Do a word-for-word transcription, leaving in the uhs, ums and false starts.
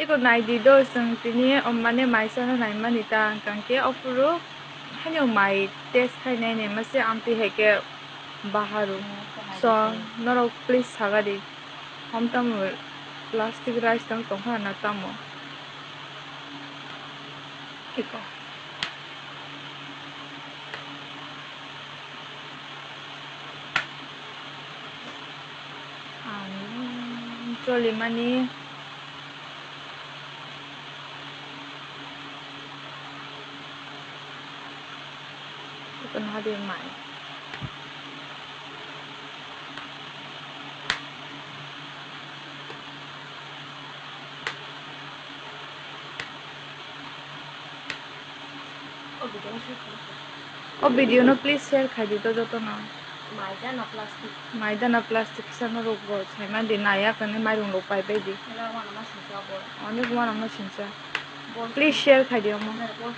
Eko naidi do, chwng tini, o, mane, mai chana naimani ta, hwnkhe ophuru haino mai test khai nai naima se amtwi hai khe baharu. So, norok please sagadi, hom tamo plastic rice tang tongkha na tamo? Eko. Ang choli mani. Ito na hadi mai. O video no please share khai di to joto no. Maida na plastic. Maida na plastic kisa no rok bo sai man di naya kani mairung rok pai bai di. Ela wana ma sincha bo. Onek wana ma sincha. Bo. Please share khai di omo. Bo.